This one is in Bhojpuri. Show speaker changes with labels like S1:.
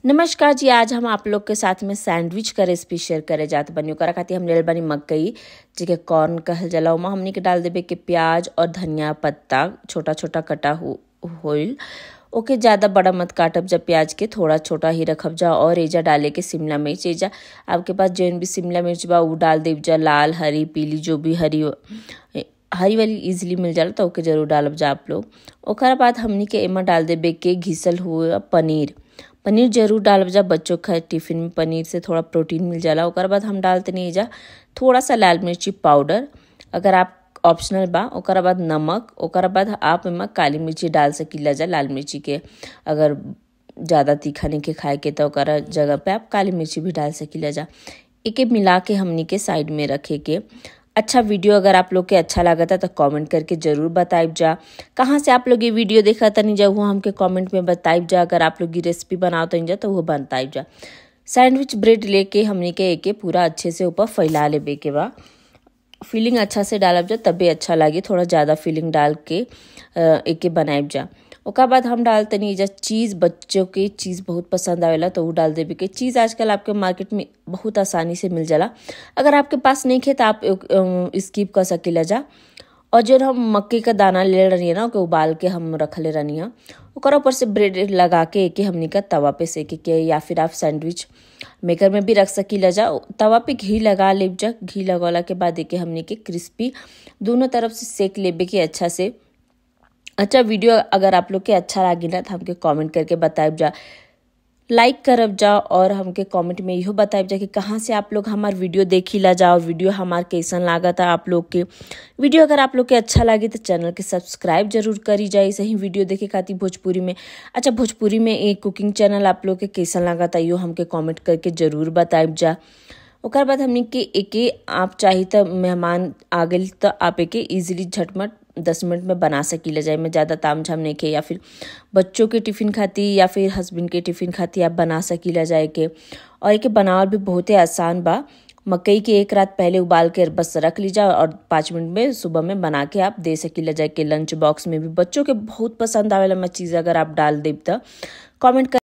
S1: नमस्कार जी, आज हम आप लोग के साथ में सैंडविच का रेसिपी शेयर करे जात बनी। ओकरा खातिर हम लेल बनी मकई जेके कॉर्न कहल जाला। ओमा हमनी के डाल देबे के प्याज और धनिया पत्ता छोटा छोटा कटा होइल। ओके ज़्यादा बड़ा मत काटब जा, प्याज के थोड़ा छोटा ही रखब जा। और एजा डाले के शिमला मिर्च, एजा आपके पास जौन भी शिमला मिर्च बा उ डाल देब जा। लाल, हरी, पीली जो भी हरी हरी वाली इजीली मिल जाला तो ओके जरूर डालब जा आप लोग। ओकरा बाद हमनी के एमा डाल देबे के घिसल हुआ पनीर। पनीर जरूर डालब जा, बच्चों के टिफिन में पनीर से थोड़ा प्रोटीन मिल जाला। ओकर बाद हम डालते नहीं जा थोड़ा सा लाल मिर्ची पाउडर, अगर आप ऑप्शनल बा। ओकरा बाद नमक, ओकरा बाद आप एमा काली मिर्ची डाल सकीला जा। लाल मिर्ची के अगर ज़्यादा तीखा नहीं के खाए के तो ओकरा जगह पे आप काली मिर्ची भी डाल सकीला जा। एके मिला के हमनी के साइड में रखे के। अच्छा वीडियो अगर आप लोग के अच्छा लागता तो कमेंट करके ज़रूर बताइब जा। कहाँ से आप लोग ये वीडियो देखा तनी जा वो हमके कमेंट में बताइब जा। अगर आप लोग ये रेसिपी बनाओ तनी जा तो वो बताइब जा। सैंडविच ब्रेड लेके हमनी के एके पूरा अच्छे से ऊपर फैला लेबे के बा। फीलिंग अच्छा से डालब जा तभी अच्छा लागे, थोड़ा ज़्यादा फीलिंग डाल के एके बनाइब जा। ओकर बाद हम डालते नहीं जा चीज़। बच्चों के चीज़ बहुत पसंद आवेला तो वो डाल देबे के। चीज़ आजकल आपके मार्केट में बहुत आसानी से मिल जाला। अगर आपके पास नहीं है तो आप स्किप कर सकीला जा। और जो हम मक्के का दाना ले रही है ना, ओके उबाल के हम रखले रहनी है, ओकर ऊपर से ब्रेड लगा के एके हमनी का तवा पे सेके के, या फिर आप सैंडविच मेकर में भी रख सकीला जा। तवा पे घी लगा लेब जा। घी लगौला के बाद एके हमनी के क्रिस्पी दोनों तरफ से सेक लेबे के अच्छा से। अच्छा वीडियो अगर आप लोग के अच्छा लगी ना तो हमके कमेंट करके बताइब जा, लाइक करब जा और हमके कमेंट में इहो बताइब जा कि कहाँ से आप लोग हमार वीडियो देखिला जा और वीडियो हमार कैसन लागता आप लोग के। वीडियो अगर आप लोग के अच्छा लगे तो चैनल के सब्सक्राइब जरूर करी जाए सही वीडियो देखे खातिर भोजपुरी में। अच्छा भोजपुरी में एक कुकिंग चैनल आप लोग के कैसन लागता इहो हमके कमेंट करके जरूर बताइब जा। ओकर बाद हमनी के एके आप चाही तो मेहमान आ गइल तो आप एके ईजिली झटमट 10 मिनट में बना सकीला जाए। में ज़्यादा ताम झाम नहीं के, या फिर बच्चों के टिफ़िन खाती या फिर हस्बैंड के टिफ़िन खाती आप बना सकीला जाए के। और एके बनावल भी बहुत ही आसान बा। मकई के एक रात पहले उबाल के बस रख लीजा और 5 मिनट में सुबह में बना के आप दे सकीला जाए के। लंच बॉक्स में भी बच्चों के बहुत पसंद आवेला में चीज़ अगर आप डाल देब तो। कमेंट कर